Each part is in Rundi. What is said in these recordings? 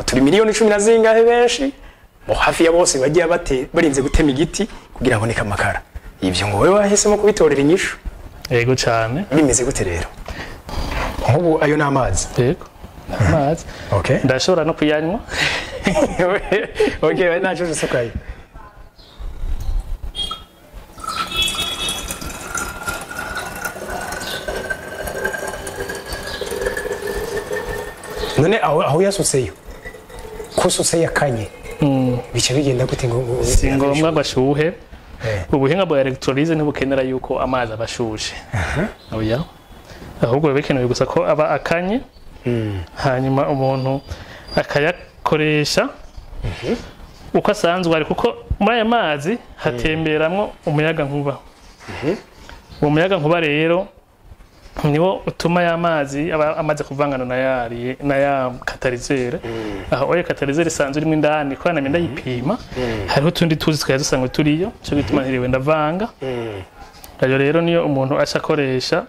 Ngo turi miliyoni 10 na zingahe benshi mu hafi ya bose bagiye bate barinze gutema igiti kugira aboneke amakara. Ivyo ngo wewe wahisemo kubitorera inyishu. Yego cyane. Bimeze gute rero? Nk'ubu ayo ni amazi. Yego. Amazi. Okay. Ndashobora no kuyanywa. Okay, nacho usukayo. None aho yasutseyo ko sutse yakanye bice bigenda gute ngo si ngombwa ngo ashuhe? Ubuhinga bwa electrolyse ntibukenera yuko amazi abashushe. Oya, ahubwo biba bikenewe gusa ko aba akanye, hanyuma umuntu akayakoresha uko asanzwe ari, kuko muri aya mazi hatemberamwo umuyaga nkuba. Uwo muyaga nkuba rero niwo utuma ya mazi aba amaze kuvangana na yari na ya katalizere. Aho oya katalizere isanzwe irimo indani ko na ndayipima, hariho utundi tuzi twari dusanzwe turiyo, cyo gituma ntiriwe ndavanga. Ayo rero niyo umuntu aca akoresha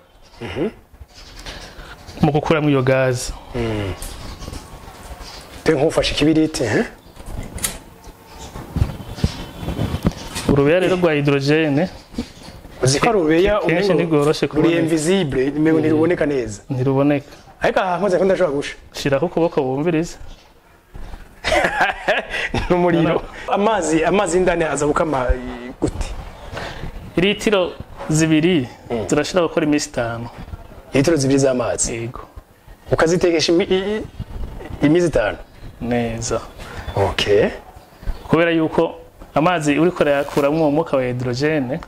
mu gukuramo iyo gaze. Pe nkufashe ikibiriti. Urubeya rero rwa hydrogene uziko rubeya ntigoroshe kubona, ruri invisible, nimewe ntiruboneka neza. Ntiruboneka. Ariko aha nkoze ko ndashobora gusha. Shiraho ukuboko wumvirize. N'umuriro. Amazi indani aza gukama gute? Litiro 2 turashira gukora iminsi 5. Litiro 2 z'amazi. Yego. Ukazitekesha iminsi 5. Neza. Okay. Kubera yuko amazi uriko rayakuramwo umwuka wa hydrogene,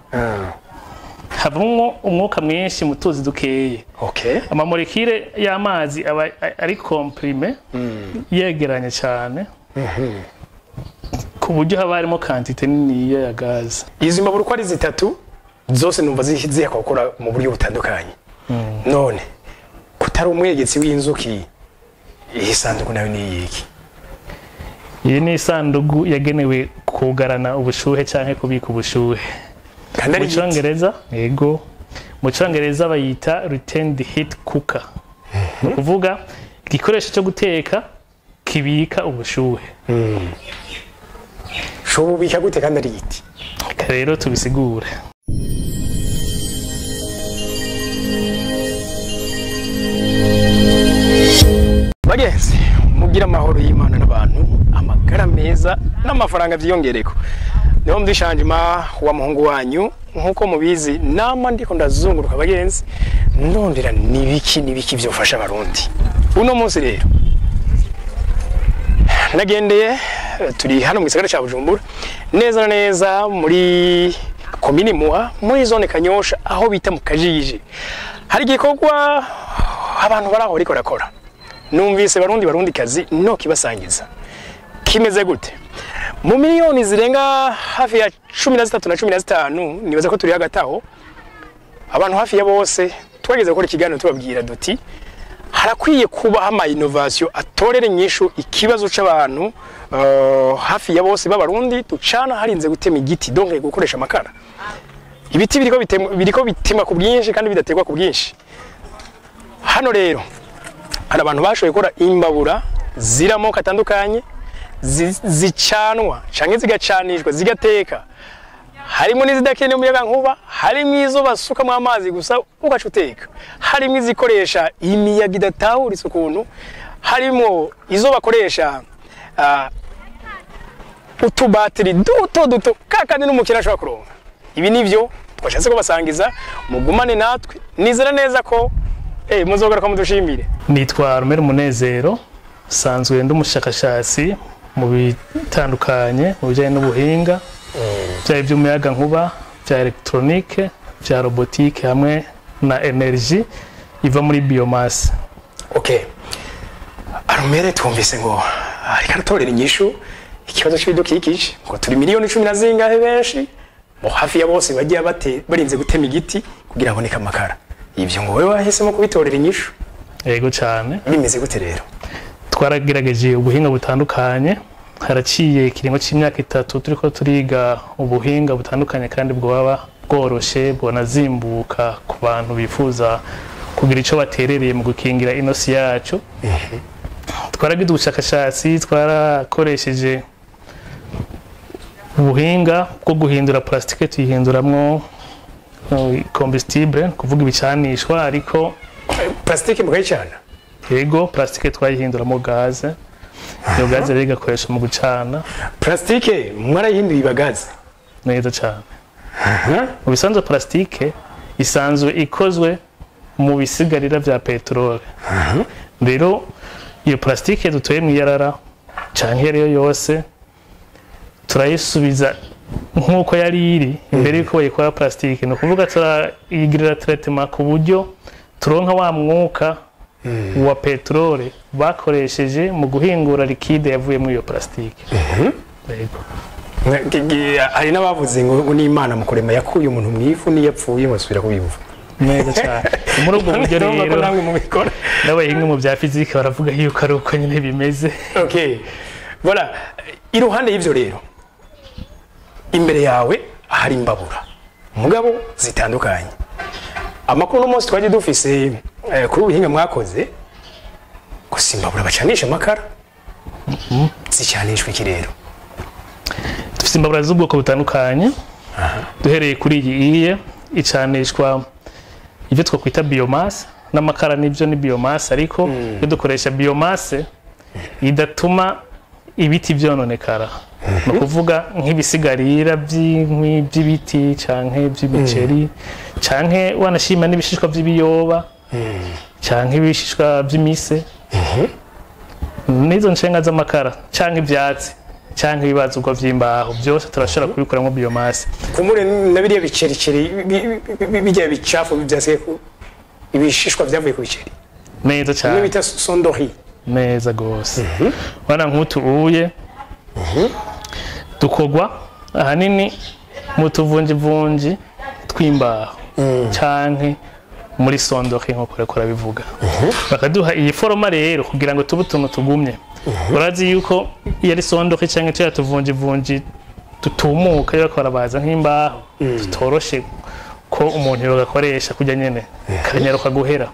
havumwo umwuka mwinshi mu tuzi dukeye. Okay. Amamolekile y'amazi aba ari comprime, yegeranye cyane, ku buryo haba harimo quantité nini ya gaze. Izi mbabura uko ari zitatu zose numva zihakwa gukora mu buryo butandukanye. None kutari umwegetsi w'inzuki, iyi sanduku nayo ni iyiki? Iyi ni isanduku yagenewe kugarana ubushuhe canke kubika ubushuhe. Mu Cyongereza, yego, mu Cyongereza bayita retained heat cooker. Ni ukuvuga igikoresho cyo guteka kibika ubushuhe. Shobubika gute kandi ari igiti? Reka rero tubisigure. Bagenzi, mugira amahoro y'Imana n'abantu, amagara meza n'amafaranga vyiyongereko. Niho mdishanjima wa muhungu wanyu, nkuko mubizi nama ndiko ndazunguruka bagenzi, ndondera nibiki vyofasha abarundi. Uno munsi rero nagendeye, turi hano mu gisagara ca Bujumbura, neza na neza muri komini Muha, muri zone Kanyosha, aho bita mu Kajiji. Hari igikorwa abantu baraho bariko barakora. Numvise barundi kazi no kibasangiza. Kimeze gute? Mu miliyoni zirenga hafi ya 13 na 15, nibaza ko turi hagati aho, abantu hafi ya bose twageze gukora ikiganiro tubabwira duti harakwiye kuba ama innovation atorere nyishu ikibazo c'abantu hafi ya bose b'abarundi ducana harinze gutema igiti, donc gukoresha amakara. Ibiti biriko bitema ku bwinshi kandi bidaterwa ku bwinshi. Hano rero hari abantu bashoboye gukora imbabura ziramoko atandukanye, zicanwa canke zigacanishwa zigateka, harimo n'izidakeneye umuyaga nkuba, harimo izo basukamo amazi gusa ugaca uteka, harimo izikoresha imiyaga idatahuritse ukuntu, harimo izo bakoresha utubatiri duto duto kakandi n'umukira ashobora kuronka. Ibi nivyo twashatse kubasangiza, mugumane natwe, nizera neza ko muzogaruka mudushimire. Nitwa Rumere Munezero, sanzwe ndi umushakashatsi mu bitandukanye mu bijyanye n'ubuhinga, bya iby'umuyaga nkuba, bya electronique, bya robotique hamwe na energy iva muri biomasse. Okay. Arumere, twumvise ngo ariko aratorera inyishu ikibazo c'ibidukikije, ngo turi miliyoni 10 na zingahe benshi mu hafi ya bose bagiye barinze gutema igiti kugira aboneke amakara. Ivyo ngo wewe wahisemo kubitorera inyishu. Yego cyane. Bimeze gute rero? Twaragerageje ubuhinga butandukanye, haraciye ikiringo c'imyaka 3 turiko turiga ubuhinga butandukanye kandi bwaba bworoshe bwonazimbuka ku bantu bifuza kugira ico baterereye mu gukingira inosi yacu. Twaragize ubushakashatsi, twarakoresheje ubuhinga bwo guhindura plastique tuyihinduramwo combustible, kuvuga ibicanishwa, ariko plastique mukayicana? Yego, plastique twayihinduramo gaze, iyo gaze rero igakoresha mu gucana. Plastique mwarayihinduye iba gaze? Neza cyane. Mu bisanzwe plastique isanzwe ikozwe mu bisigarira vya peteroli. Rero iyo plastique dutoye mu iyarara canke iyo ariyo yose, turayisubiza nk'uko yari iri imbere y'uko bayikora plastique. Ni ukuvuga turayigirira traitement ku buryo turonka wa mwuka wa peteroli bakoresheje mu guhingura liquide yavuye muri iyo plastique. Yego. Hari n'abavuze ngo n'Imana mu kurema yakuye umuntu mu ivu, niyo yapfuye basubira kubivu. Neza cyane. Muri ubwo buryo Ndumva ko rero namwe mubikora. n'abahinga mu bya fizike baravuga yuko ari uko nyine bimeze. Okay, voilà. Iruhande y'ivyo rero, imbere yawe hari imbabura mugabo zitandukanye. Amakuru no munsi twaje dufise kuri ubuhinga mwakoze, gusa imbabura bacanisha amakara, zicanishwa iki rero? Dufite imbabura z'ubwoko butandukanye. Duhereye kuri iyi, iye icanishwa ibyo twakwita biomasse. N'amakara nibyo ni biomasse, ariko iyo dukoresha biomasse idatuma ibiti byononekara, ni ukuvuga nk'ibisigarira by'inkwi by'ibiti canke by'imiceri, canke wanashima n'ibishishwa by'ibiyoba, canke ibishishwa by'imise n'izo nshenga z'amakara, canke ivyatsi, canke ibibazurwa vy'imbaho, byose turashobora kubikoramo biomasse. Kumure na biriya bicericeri bijya bicafu byasigaye ibishishwa byavuye ku biceri? Neza bimwe cyane. Bita sondori. Neza gose. Wana nk'utu uye dukorwa ahanini mu tuvunjivunji tw'imbaho canke muri sondoke nk'uko uriko urabivuga. Bakaduha iyi foroma rero kugira ngo tube utuntu tugumye. Urazi yuko iyo ari sondoke canke tuya tuvunjivunji tutumuka, iyo bariko barabaza nk'imbaho, tutoroshe ko umuntu yogakoresha kurya nyene, kanyaruka guhera.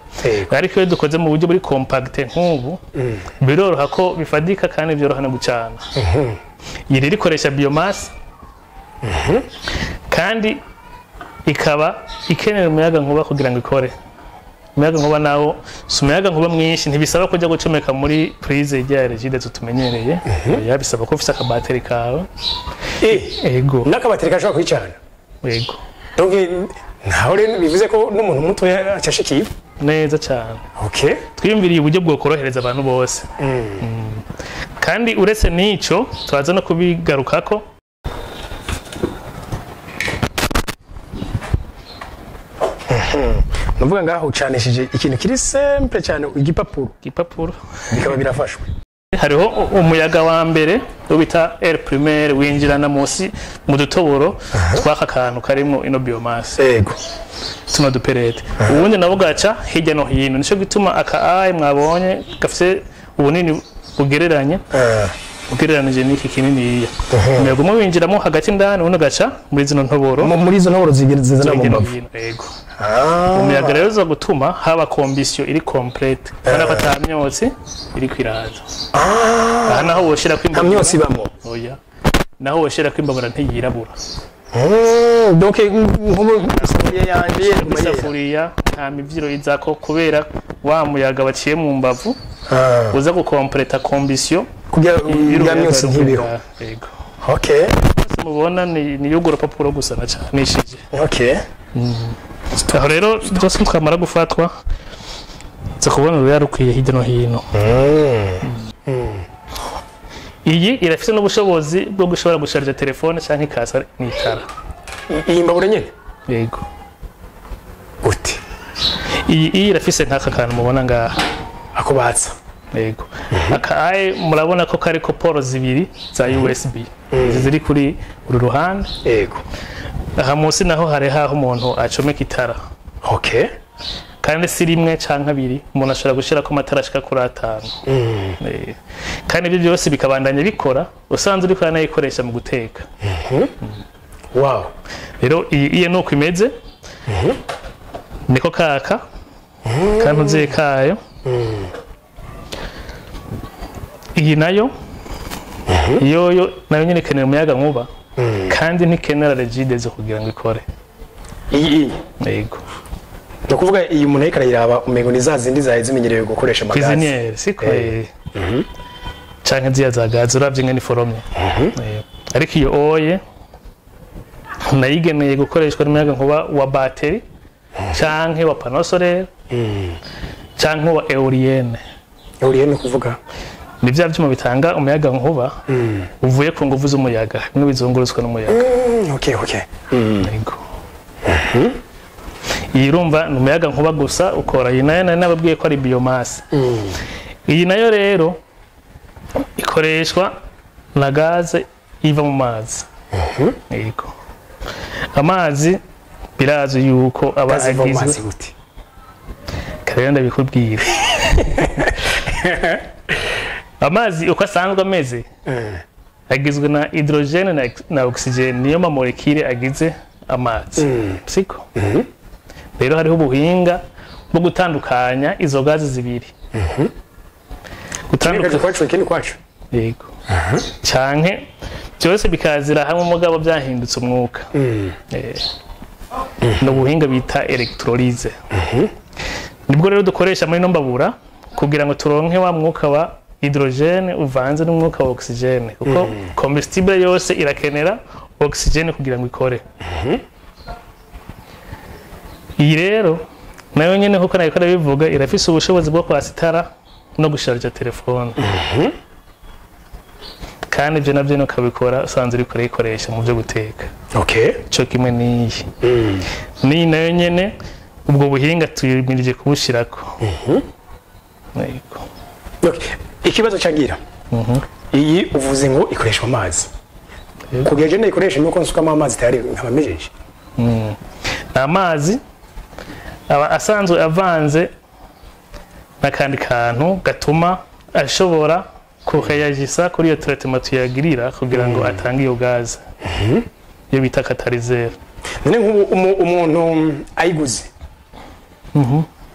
Ariko iyo dukoze mu buryo buri compact nk'ubu, biroroha ko bifadika kandi byoroha no gucana. Iyi rero ikoresha biomasse kandi ikaba ikenera umuyaga nkuba kugira ngo ikore. Umuyaga nkuba nawo si umuyaga nkuba mwinshi, ntibisaba kujya gucomeka muri prise ya Regideso tumenyereye. Oya, bisaba ko ufise akabateri kawe. Ego. N'akabateri kashobora kwicana? Ego. Donc ntaho rero bivuze ko n'umuntu muto acashikiye. Neza cyane. Twiyumviriye uburyo bwo korohereza abantu bose. Kandi uretse n'ico turaza no kubigarukako. Nuvuga ngaho ucanishije ikintu kiri simple cyane, igipapuro. Igipapuro. Bikaba birafashwe. Hariho umuyaga wa mbere wo bita air primaire, winjirana munsi mu dutoboro tw'aka kantu karimo ino biomasse, tuno duperete. Ubundi nabo gaca hirya no hino. Nico gituma aka aye mwabonye gafise ubunini bugereranye ugereranije n'iki kininiya. Umuyaga umwe winjiramo hagati indani, ubundi ugaca muri zino ntoboro. Muri izo ntoboro zizana mu hirya no mbavu. hino. Yego. Umuyaga rero uza gutuma haba combustion iri complete, ubona ko ata myotsi iri kwiraza. Aha naho woshirako Nta imbabura. myotsi ibamo? Oya, naho woshirako imbabura ntiyirabura. Donc nk'ubu isafuriya yanje yeguma yera. Isafuriya nta mivyiro izako kubera wa muyaga baciye mu mbavu uza gukompleta combustion. Kugira ya myotsi ntibiho. Yego. Byose mubona ni y'urwo rupapuro gusa nacanishije. Aho rero byose twamara gufatwa, nza kubona uruya rukwiye hirya no hino. Iyi irafite n'ubushobozi bwo gushobora gusharija telefone cyangwa ikasa n'itara. Iyi mbabura nyene? Yego. Gute? Iyi irafise nk'aka kantu mubona ngaha. Ako batsa? Yego. Aka aye murabona ko kariko poro zibiri za USB. Izi ziri kuri uru ruhande. Aha munsi naho hari haho umuntu acomeka itara. Kandi si rimwe canke abiri, umuntu ashobora gushirako amatara ashika kuri 5. Kandi ibyo byose bikabandanya bikora usanzwe uriko uranayikoresha mu guteka. Rero iyi nuko imeze. Niko kaka. Kantuze kayo. Iyi nayo yoyo nayo nyine ikenera umuyaga nkuba, kandi ntikenera Regideso kugira ngo ikore. Iyi? Yego. Ni ukuvuga iyi umuntu ariko arayiraba umengo ni za zindi zari zimenyerewe gukoresha amagazi. Cuisinière siko? Canke ziya za gaze, uravye ingene iforomye. Ariko iyo oye nayigeneye gukoreshwa n'umuyaga nkuba wa bateri canke wa panneau solaire canke wa éolienne. Uriye ni ukuvuga? Ni vya vyuma bitanga umuyaga nkuba uvuye ku nguvu z'umuyaga, bimwe bizungurutswa n'umuyaga. Okay. Yego. Iyi urumva ni umuyaga nkuba gusa ukora. Iyi nayo nari nababwiye ko ari biomasse. Iyi nayo rero ikoreshwa na gaze iva mu mazi. Yego, amazi birazwi yuko aba Gaze iva mu agizwe mazi gute? Rero ndabikubwira, amazi uko asanzwe ameze agizwe na hydrogène na oxygène, niyo ma molécules agize amazi, siko? Rero hariho ubuhinga bwo gutandukanya izo gazi zibiri. Kimwe Gutanduka kwacu, ikindi kwacu. Yego, canke byose bikazira hamwe mugabo byahindutse umwuka. Ni ubuhinga bita électrolyse. Nibwo rero dukoresha muri ino mbabura kugira ngo turonke wa mwuka wa hydrogène uvanze n'umwuka wa oxygène, kuko combustible yose irakenera oxygène kugira ngo ikore. Iyi rero nayo nyene, nkuko nariko ndabivuga, irafise ubushobozi bwo kwasa itara no gusharija telefone, kandi ibyo nabyo ukabikora usanzwe uriko urayikoresha mu byo guteka. Cyo kimwe n'iyi. N'iyi nayo nyene ubwo buhinga tuyimirije kubushirako. Yego. Okay. Ikibazo cyagira, iyi uvuze ngo ikoreshwa amazi, kugira ngo ndayikoreshe nuko nsukamo amazi tayari nkaba mejeje? Ni amazi aba asanzwe avanze n'akandi kantu gatuma ashobora kureyagisa kuri iyo traitement tuyagirira kugira ngo atange iyo gaze, iyo bita catalyseur. None nk'ubu umuntu ayiguze,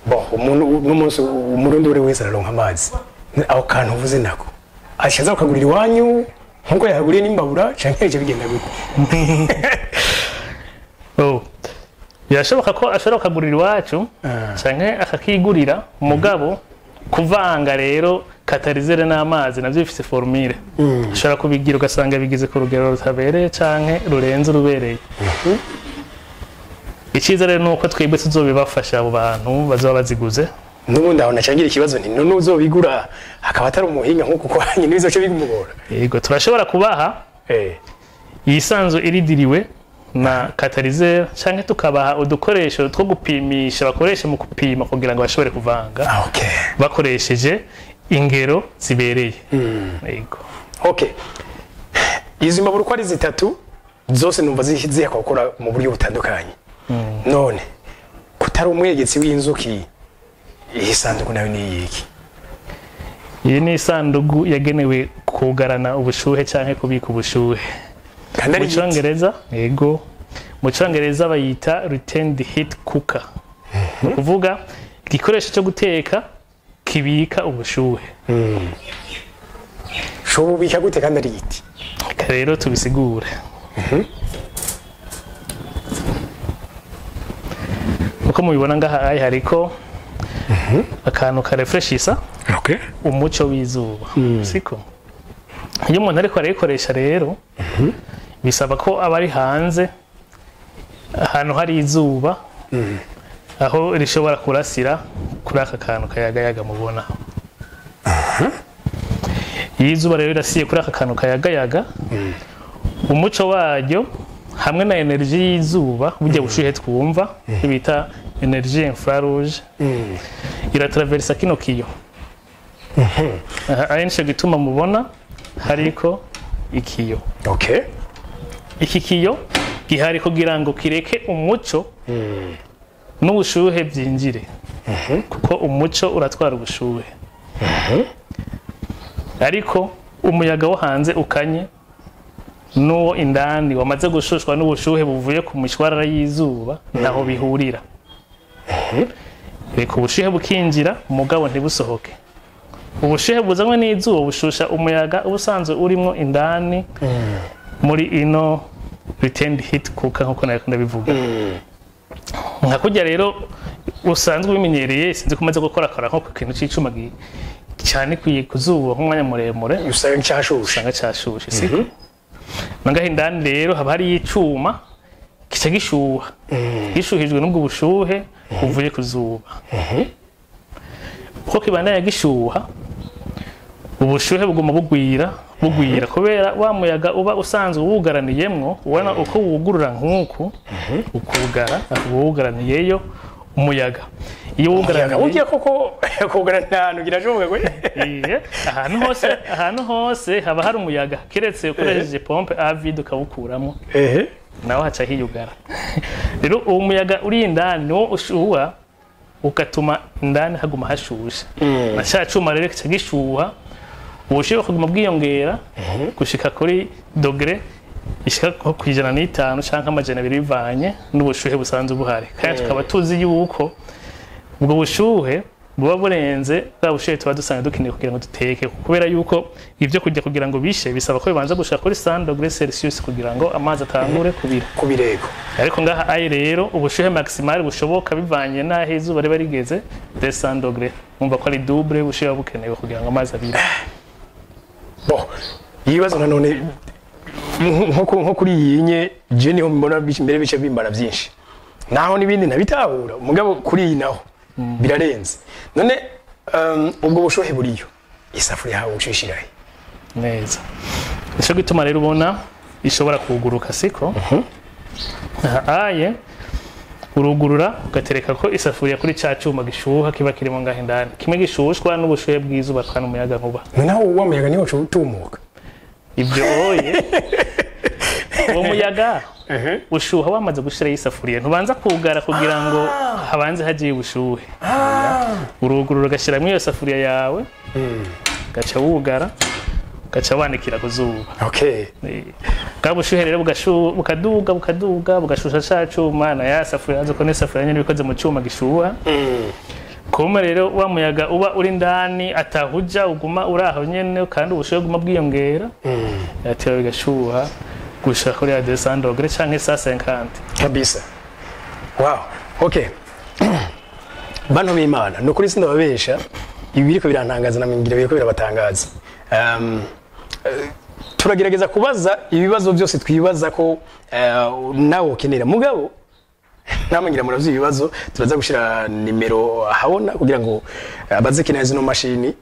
bo umuntu n'umunsi umurundi uri wese araronka amazi, aho kantu uvuze nako ashaza ukagurira iwanyu nkuko yahaguriye n'imbabura, canke ije bigenda gute? Oh. Birashoboka ko ashobora kukagurira iwacu canke akakigurira. Mugabo kuvanga rero catalyseur n'amazi navyo bifise formule, ashobora kubigira ugasanga bigize ku rugero rutabereye canke rurenze urubereye. Icyiza rero ni uko twebwe tuzobibafasha abo bantu bazoba baziguze. N'ubundi aho nacangira ikibazo nti none uzobigura akaba atari umuhinga nk'uko kwanyu, ntibizoce bimugora? Yego, turashobora kubaha iyisanzwe iridiriwe na catalyseur, canke tukabaha udukoresho two gupimisha bakoresha mu gupima kugira ngo bashobore kuvanga Ah, okay. bakoresheje ingero zibereye. Yego. Okay, izi mbabura uko ari zitatu zose numva zihakwa gukora mu buryo butandukanye. None kutari umwegetsi w'inzuki, iyi sanduku nayo ni iyiki? Iyi ni isandugu yagenewe kugarana ubushuhe canke kubika ubushuhe. Kandi ari Mu igiti. Cyongereza, yego, mu Cyongereza bayita retained heat cooker, ni ukuvuga igikoresho cyo guteka kibika ubushuhe. Ushobora ubika gute kandi ari igiti? Reka rero tubisigure. Uko mubibona ngaha ayi hariko akantu karefreshisa umuco w'izuba, siko? Iyo umuntu ariko arayikoresha rero bisaba ko aba ari hanze ahantu hari izuba, aho rishobora kurasira kuri aka kantu kayagayaga mubona. Iyo izuba rero rirasiye kuri aka kantu kayagayaga, umuco waryo hamwe na énergie y'izuba, burya bushuhe twumva bita énergie infrarouge, iratraversa kino kiyo. Aha ari nico gituma mubona hariko ikiyo. Iki kiyo gihari kugira ngo kireke umuco n'ubushuhe byinjire, kuko umuco uratwara ubushuhe, ariko umuyaga wo hanze ukanye n'uwo indani wamaze gushushwa n'ubushuhe buvuye ku mishwarara y'izuba ntaho bihurira. Reka ubushuhe bukinjira mugabo ntibusohoke. Ubushuhe buzanwe n'izuba bushusha umuyaga uba usanzwe urimo indani muri ino retained heat cooker, nkuko nariko ndabivuga. Nka kurya rero usanzwe ubimenyereye, sinzi ko umaze gukorakora nko ku kintu c'icuma cyane ku zuba nk'umwanya muremure, usanga cyashushe. Usanga cashushe, siko? Nangaho indani rero haba hariyo icuma kica gishuha, gishuhijwe n'ubwo bushuhe buvuye ku zuba. Uko kibandanya gishuha, ubushuhe buguma bugwira bugwira, kubera wa muyaga uba usanzwe wugaraniyemwo. Ubona uko wugurura nk'uku ukugara, uba wugaraniyeyo umuyaga. Iyo wugaraniye Ugiye koko kugarana ahantu kirashoboka ko Iye, ahantu hose haba hari umuyaga, keretse ukoresheje pompe à vide ukawukuramo, naho haca hiyugara. Rero uwo muyaga uri indani niwo ushuha, ugatuma indani haguma hashushe, na ca cuma rero kica gishuha, ubushuhe bukaguma bwiyongera gushika kuri degré ishika nko ku 105 canke 200, bivanye n'ubushuhe busanzwe buhari. Kandi tukaba tuzi yuko ubwo bushuhe buba burenze bwa bushuhe tuba dusanzwe dukeneye kugira ngo duteke, kubera yuko ibyo kurya kugira ngo bishe bisaba ko bibanza gushika kuri 100 degrés Celsius kugira ngo amazi atangure kubira. Ku birego. Ariko ngaha ayi rero ubushuhe maximal bushoboka, bivanye n'aho izuba riba rigeze, 200 degrés. Umva ko ari double ubushuhe buba bukenewe kugira ngo amazi abire. Bo ibibazo nanone nko kuri iyi nye, je niho mbona mbere bice bimbara byinshi, naho n'ibindi ntabitahura, mugabo kuri iyi naho birarenze. None ubwo bushuhe buriyo, isafuriya hawe ucishirahe? Neza, nico gituma rero ubona ishobora kuguruka, siko? Aha aye urugurura, ugatereka ko isafuriya kuri ca cuma gishuha kiba kirimo ngaho indani, kimwe gishushwa n'ubushuhe bw'izuba kandi umuyaga nkuba. Noneho wa muyaga niwo uca utumuka? Ibyo oye, uwo muyaga ushuha wamaze gushiraho isafuriya. Ntubanza kugara kugira ngo habanze hagiye ubushuhe. Urugurura, ugashyiramo iyo safuriya yawe, ugaca wugara, ugaca wanikira ku zuba. Bwa bushuhe rero bukaduga, bukaduga, bugashusha ca cuma na ya safuriya. Azi ko n'isafuriya nyene ikoze mu cuma gishuha. Kuma rero wa muyaga uba uri indani atahuja, uguma uri aho nyene, kandi ubushuhe buguma bwiyongera, yatewe bigashuha gushika kuri ya 200 degrés canke 150. Kabisa, wow, okay. Bantu b'Imana, ni ukuri sindababesha, ibi biriko birantangaza, namwe ngira biriko birabatangaza. Turagerageza kubaza ibibazo byose twibaza ko nawe ukenera, mugabo namwe ngira muravye ibibazo. Turaza gushira nimero ahabona kugira ngo abazikenera zino mashini,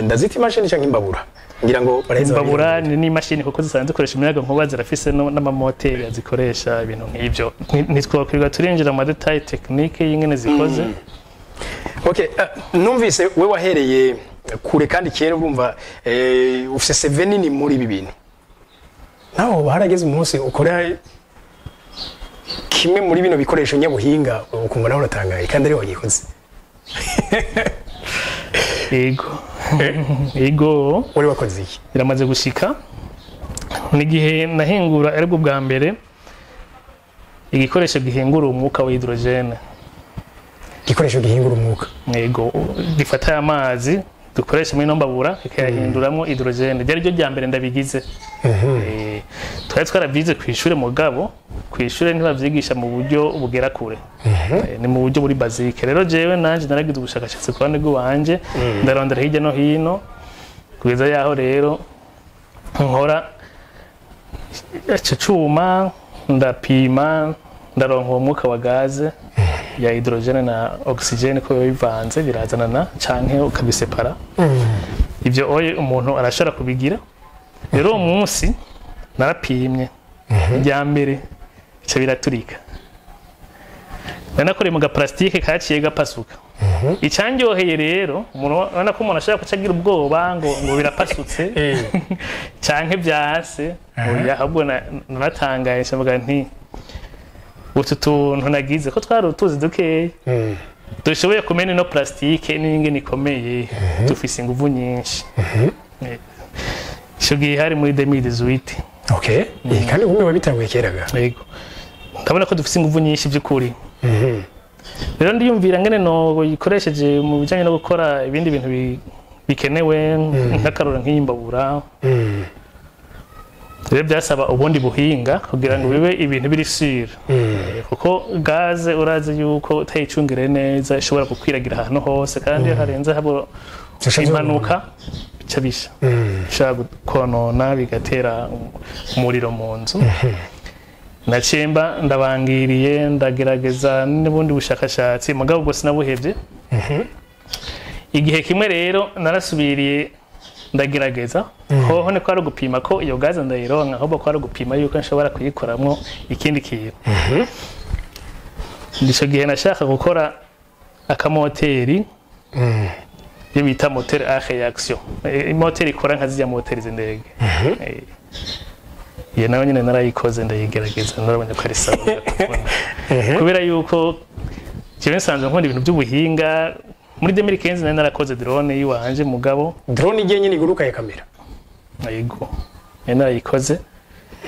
ndazita imashini canke imbabura, ngira ngo baraheza. Imbabura ni n'imashini, kuko zisanzwe zikoresha umuyaga nkuba, zirafise n'amamoteri azikoresha, ibintu nk'ivyo. Ntitwokwirirwa turinjira mu ma détails techniques y'ingene zikoze. Okay, numvise we wahereye kure kandi kera, urumva ufise CV nini muri ibi bintu. Nawe hoba harageze umunsi ukora kimwe muri bino bikoresho nyabuhinga, ukumva nawe uratangaye kandi ari wagikoze? Ego. Wari wakoze iki? Biramaze gushika. N'igihe nahingura aribwo bwa mbere igikoresho gihingura umwuka wa hydrogène. Igikoresho gihingura umwuka? Yego, gifata amazi dukoresha muri ino mbabura kikayahinduramwo hydrogène. Ryari ryo rya mbere ndabigize. Twari twarabyize ku ishure, mugabo ku ishure ntibavyigisha mu buryo bugera kure. Ni mu buryo buri basique. Rero jewe nanje naragize ubushakashatsi ku ruhande rw'iwanje, ndarondera hirya no hino kugeza yaho rero nkora ico cuma, ndapima, ndaronka uwo mwuka wa gaz ya hydrogène na oxygène, ko biba bivanze birazanana canke ukabisepara. Ivyo oye umuntu arashobora kubigira. Rero uwo munsi narapimye irya mbere, bica biraturika. Nanakoreye mu gaparasitike kaciye gapasuka. Icandyoheye rero, umuntu urabona ko umuntu ashobora kuca agira ubwoba ngo birapasutse canke vyase. Oya, ahubwo naratangaye, ncavuga nti utu tuntu nagize ko twari utuzi dukeya dushoboye kumena ino plastique n'ingene ikomeye, dufise inguvu nyinshi. Ico gihe hari muri 2018. Okay. Kandi umwe wabitanguye keraga. Yego, ndabona ko dufise inguvu nyinshi by'ukuri. Rero ndiyumvira ngene no yikoresheje mu bijanye no gukora ibindi bintu. bikenewe, nk'akarorero nk'iyimbabura. Rero byasaba ubundi buhinga kugira ngo bibe ibintu biri sûr, kuko gaze urazi yuko utayicungire neza ishobora gukwiragira ahantu hose, kandi iyo harenze haba Zisha impanuka, bica bisha, bishobora konona bigatera umuriro mu nzu. Naciye mba ndabangiriye, ndagerageza n'ubundi bushakashatsi, mugabo ubwo sinabuhevye. Igihe kimwe rero narasubiriye ndagerageza. Hoho ni ko ari ugupima ko iyo gaze ndayironka, ahubwo ko ari ugupima yuko nshobora kuyikoramwo ikindi kintu. Ico gihe nashaka gukora akamoteri, iyo bita moteur à réaction, moteri ikora nka zirya moteri z'indege. Iyo nayo nyine narayikoze, ndayigerageza, narabonye ko ari sawa, ndakunda. Kubera yuko jewe nsanzwe nkunda ibintu by'ubuhinga, muri 2015 nari narakoze drone yiwanje, mugabo Drone igiye nyine iguruka ya kamera? Yego, nari narayikoze,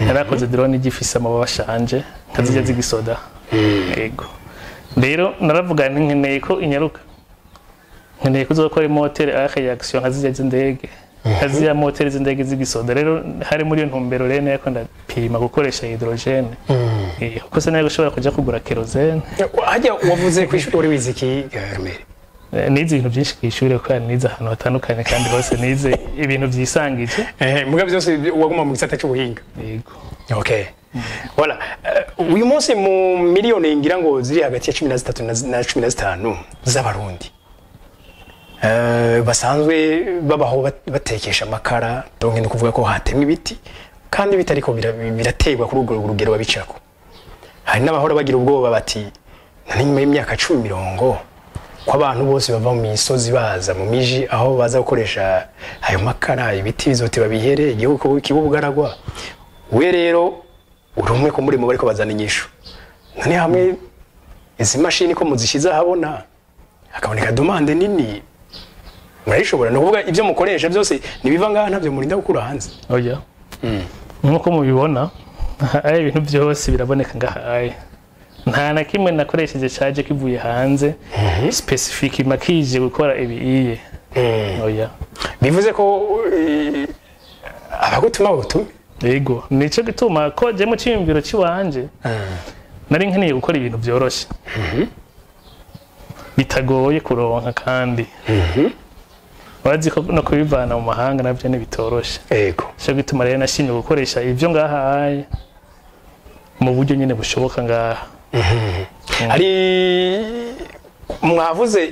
narakoze drone igifise amababa ashanje nka zirya z'igisoda. Yego, rero naravuga nti nkeneye ko inyaruka, nkeneye kuzokora moteri à réaction nka zirya z'indege, nka zirya moteri z'indege z'igisoda. Rero hari muri iyo ntumbero rero nariko ndapima gukoresha hydrogène, kuko sinari gushobora kuja kugura kérosène. Hajya wavuze ku ishuri wari wize iki, Kamere? Nize ibintu byinshi ku ishuri, kuko nize ahantu hatandukanye kandi hose nize ibintu byisangije. Muga byose waguma mu gisata cy'ubuhinga? Yego. Okay. Voilà. Uyu munsi mu miliyoni ngira ngo ziri hagati ya 13 na 15 z'abarundi basanzwe babaho batekesha amakara, donc ni ukuvuga ko hatemwa ibiti kandi bitariko biraterwa kuri urwo rugero babicako. Hari n'abahora bagira ubwoba bati none nyuma y'imyaka 10, 20, ko abantu bose bava mu misozi baza mu miji aho baza gukoresha ayo makara, ibiti bizoteba bihere, igihugu kiba ubugaragwa. We rero uri umwe ko muri mu bariko bazana inyishu. None hamwe izi mashini ko muzishize ahabona hakaboneka demande nini, murayishobora? Ni ukuvuga ibyo mukoresha byose nibiva ngaha, ntabyo murinda gukura hanze? Oya, nk'uko mubibona, aya ibintu byose biraboneka ngaha. Aya nta na kimwe nakoresheje caje kivuye hanze spécifique makije gukora ibi iye, oya. Bivuze ko abagutuma bagutume. Yego, nico gituma ko je mu ciyumviro ciwanje nari nkeneye gukora ibintu byoroshe, bitagoye kuronka, kandi urazi ko no kubivana mu mahanga navyo ntibitoroshe. Nico gituma rero nashimye gukoresha ivyo ngaha mu buryo nyine bushoboka ngaha. Hari mwavuze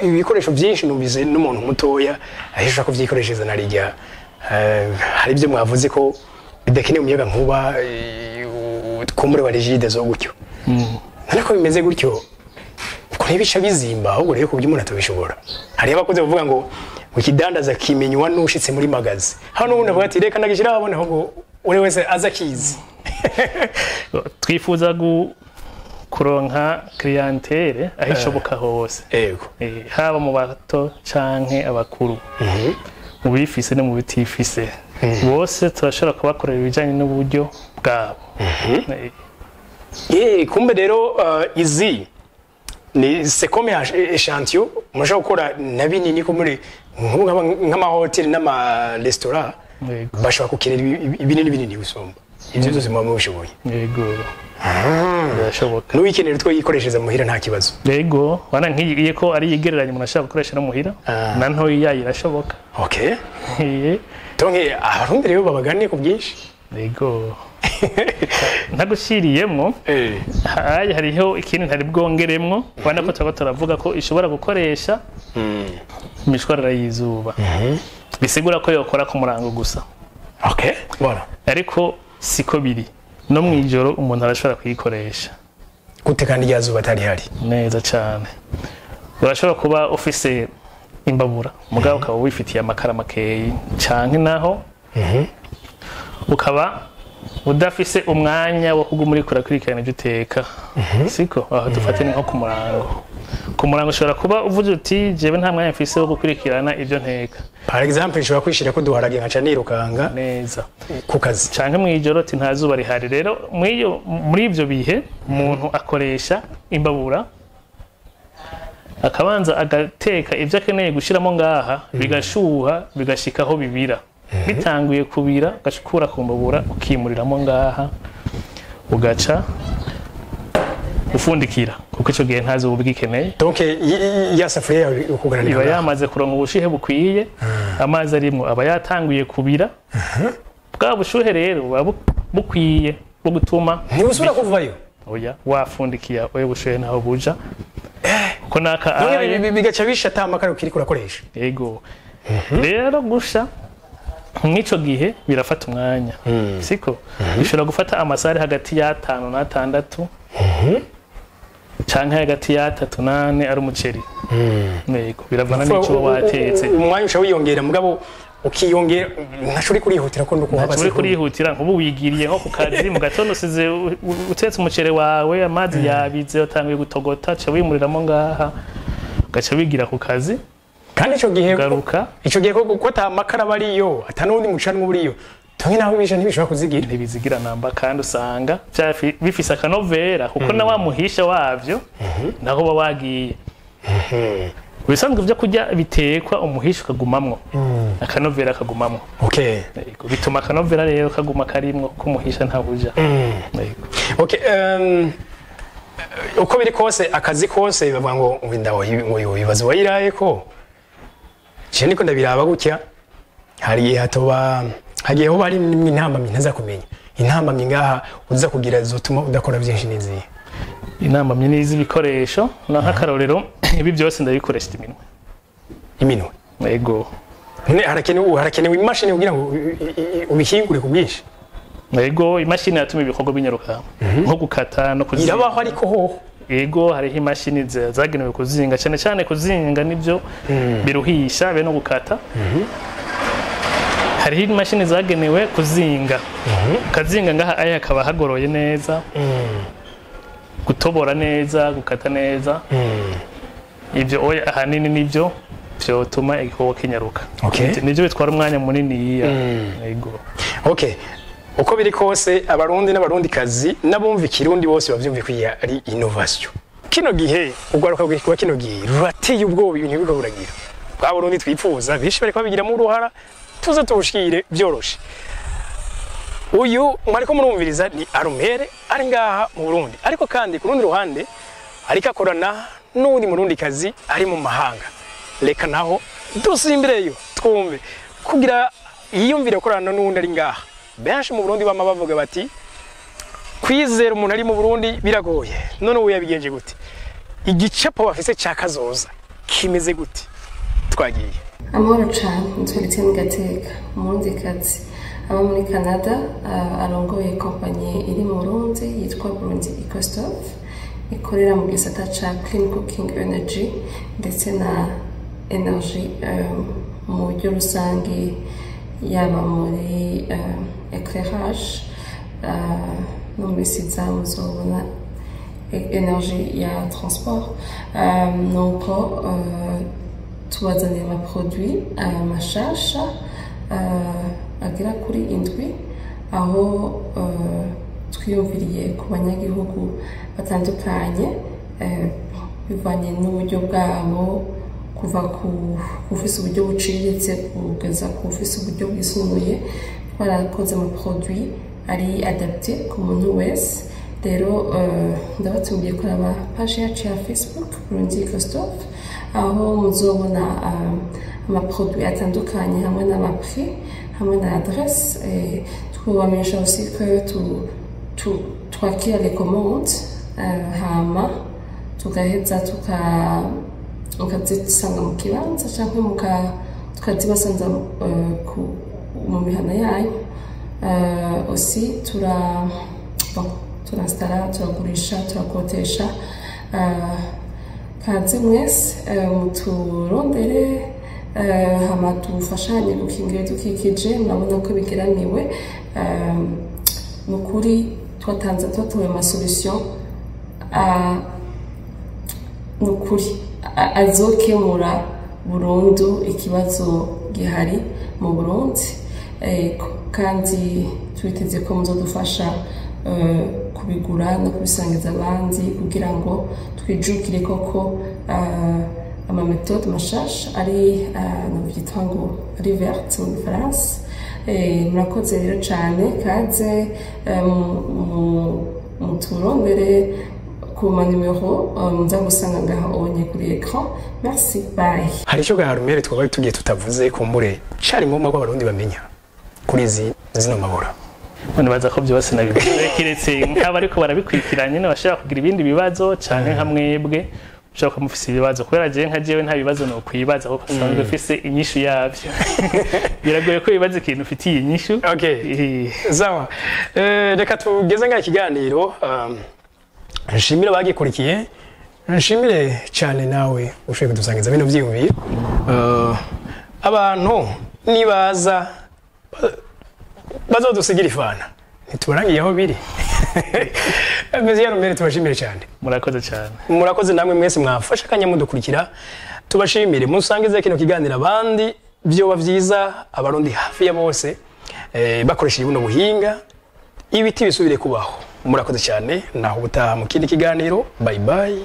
ibikoresho byinshi, numvise n'umuntu mutoya ahishobora kuvyikoreshereza na rijya. Hari ibyo mwavuze ko bidakeneye umuyaga nkuba, kumbure wa Regideso gutyo. Ariko bimeze gutyo uko ntibica bizimba, ahubwo rero ku buryo umuntu atabishobora. Hari abakoze bavuga ngo ikidandaza kimenywa n'ushitse muri magasin. Hano ubundi avuga ati reka ndagishyira ahabona, ahubwo uri wese aza akizi. Twifuza kuronka clientèle aho ishoboka hose. Haba mu bato canke abakuru, mu bifise no mu bitifise, bose turashobora kubakorera ibijanye n'uburyo bwabo. Ye, kumbe rero izi ni c'est comme échantillon, mushobora gukora na binini ko muri nk'amahoteli n'amaresitora bashobora gukenera ibinini binini gusumba ibyo byose muba mubishoboye? Yego, birashoboka. N'uwikenera utwo yikoreshereza muhira nta kibazo? Yego, wana nk'iyi ko ari igereranya umuntu ashobora gukoresha no muhira, na ntoyi yayo irashoboka. Donc abarundi rero babagane ku bwinshi. Yego, ntagushiriyemwo, hayi hariho ikindi ntari bwongeremwo. Ubona ko turaba turavuga ko ishobora gukoresha imishwarara y'izuba, bisigura ko yokora ku murango gusa. Okay, voilà. Ariko siko biri, no mu ijoro umuntu arashobora kuyikoresha. Gute kandi rya zuba atari hari? Neza cyane. Urashobora kuba ufise imbabura, mugabo ukaba wifitiye amakara makeyi, canke naho ukaba udafise umwanya wo kuguma uriko urakurikirana ibyo uteka, siko? Aho dufate ni nko ku murango. Ku murango ushobora kuba uvuze uti jewe nta mwanya mfise wo gukurikirana ibyo nteka. Par exemple nshobora kwishira ko duharage nkaca nirukanga Neza. ku kazi. Canke mw'ijoro ati nta zuba rihari. Rero muri ivyo bihe umuntu akoresha imbabura. Akabanza agateka ibyo akeneye gushiramo ngaha, bigashuha, bigashikaho bibira. Bitanguye kubira, ugashikura ku mbabura, ukimuriramo ngaha, ugaca ufundikira, kuko ico gihe ntazi uba ugikeneye. Donc ya safuriya yawe ukugananira Iba yamaze kuronka ubushuhe bukwiye, amazi arimwo aba yatanguye kubira. Bwa bushuhe rero buba bukwiye bwo gutuma Ntibusubira kuvayo? Oya, wafundikiye, oya, bushuhe ntaho buja, kuko naka Donc aye bigaca bisha ata makara ukiriko urakoresha. Yego. Rero gusha mw'ico gihe birafata umwanya, siko bishobora gufata amasaha hagati y'atanu n'atandatu canke hagati y'atatu n'ane ari umuceri. Yego, biravana n'ico uba watetse. Umwanya uca wiyongera, mugabo ukiyongera ntaco uri kurihutira ko nuko Ntaco uri kurihutira. Nk'ubu wigiriye nko ku kazi mu gatondo, usize utetse umuceri wawe, amazi yabize, utanguye gutogota, uca wimuriramo ngaha, ugaca wigira ku kazi. Kandi ico gihe Ugaruka. Ico gihe ko ata makara aba ariyo, ata n'uwundi mucanwa uriyo, tumwe naho bisha ntibishobora kuzigira. Ntibizigira namba, kandi usanga bifise akanovera, kuko na wa muhisha wavyo naho uba wagiye. Ibisanzwe byo kurya bitekwa, umuhisha ukagumamwo, akanovera kagumamwo. Yego, bituma akanovera rero kaguma karimwo, ko umuhisha ntabuja. Yego. Okay, uko biri kose, akazi kose bavuga ngo inda ngo ibibazo wayiraye ko je niko ndabiraba gutya, hari igihe hatoba hagiye hoba hari intambamyi ntaza kumenya. Intambamyi ngaha uza kugira zotuma udakora byinshi n'izihe? Inama ni iz'ibikoresho, na nk'akarorero ibi byose ndabikoresha iminwe. Iminwe? Yego. None harakenewe imashini kugira ngo ubihingure ku bwinshi? Yego, imashini yatuma ibikorwa binyaruka, nko gukata no kuzinga. Irabaho ariko hoho? Yego, hariho imashini zagenewe kuzinga, cyane cyane kuzinga nibyo biruhisha be no gukata. Hariho imashini zagenewe kuzinga, ukazinga ngaha aya hakaba hagoroye neza, gutobora neza, gukata neza. Ibyo oya ahanini nibyo byotuma igikorwa kinyaruka. Nibyo bitwara umwanya munini. Yego. Okay, uko biri kose, Abarundi n'Abarundikazi n'abumva Ikirundi bose bavyumve ko iyi ari innovation. Kino gihe ugwaruka rwa kino gihe rurateye ubwoba, ibintu biriko buragira bwa Burundi twipfuza, benshi bariko babigiramo uruhara, tuze tubushikire byoroshe. Uyu mwariko murumviriza ni Arumere, ari ngaha mu Burundi, ariko kandi ku rundi ruhande ariko akorana n'uwundi Murundikazi ari mu mahanga. Reka naho dusimbireyo twumve kugira yiyumvire gukorana n'uwundi ari ngaha. Benshi mu Burundi bama bavuga bati kwizera umuntu ari mu Burundi biragoye. None ubu yabigenje gute? Igicapo bafise ca kazoza kimeze gute? Twagiye. Amahoro cane, nitwa Etienne Gateka, Umurundikazi aba muri Canada, arongoye kompanyi iri mu Burundi yitwa Burundi Ecostove, ikorera mu gisata ca clean cooking energy ndetse na energy mu buryo rusange, yaba muri éclairage, no muri siza muzobona energy ya transport. Nuko tubazaniye amaproduit mashasha agera kuri indwi, aho twiyumviriye ku banyagihugu batandukanye, bivanye n'uburyo bwabo, kuva ku ufise uburyo buciriritse kugeza ku ufise uburyo bwisumbuye. Twarakoze amaproduit ari adapté ku muntu wese. Rero ndabatumiye kuraba page yacu ya Facebook Burundi Ecostove, aho muzobona amaproduit atandukanye hamwe n'amaprix hamwe na adresse. Twobamenyesha aussi que twakira les commandes, hama tugaheza mukazisanga mu kibanza canke tukazibasanza mu mihana yanyu. Aussi bon, turainstalla, turagurisha, turakotesha. Kaze mwese, muturondere, hama dufashanye gukingira ibidukikije. Murabona ko bigeramiwe. Ni ukuri twatanze, twatoye amasolution, ni ukuri azokemura burundu ikibazo gihari mu Burundi. Kandi twiteze ko muzodufasha. kubigura no kubisangiza abandi kugira ngo twijukire koko ama méthodes mashasha ari novyita ngo ari verte mu gifaransa. Murakoze rero cyane. Kaze muturondere ku manimero muza gusanga ngaho onye kuri écran. Merci, bye. Hari icyo gaharumere twaba tugiye tutavuze, kumbure cari ngombwa ko Abarundi bamenya kuri izi zino mabura? Nibaza ko byose nabivuze, kiretse nk'abariko barabikurikiranye nyine bashobora kugira ibindi bibazo, canke nka mwebwe ushobora kuba mufise ibibazo, kubera jewe nka jewe nta bibazo nokwibaza kuko nsanzwe mfise inyishu yavyo. Biragoye ko wibaza ikintu ufitiye inyishu. Okay. Sawa. Reka tugeze ngaha ikiganiro. Nshimire abagikurikiye, nshimire cyane nawe ushoboye kudusangiza bino byiyumviro. Abantu nibaza bazodusigira ifana ntitubarangiye aho biri. Meze yarumere, tubashimire cyane. Murakoze cyane. Murakoze namwe mwese mwafashe akanya mudukurikira, tubashimire. Musangize kino kiganiro abandi, byoba byiza Abarundi hafi ya bose bakoresheje buno buhinga, ibiti bisubire kubaho. Murakoze cyane, naho ubutaha mu kindi kiganiro. Bye bye.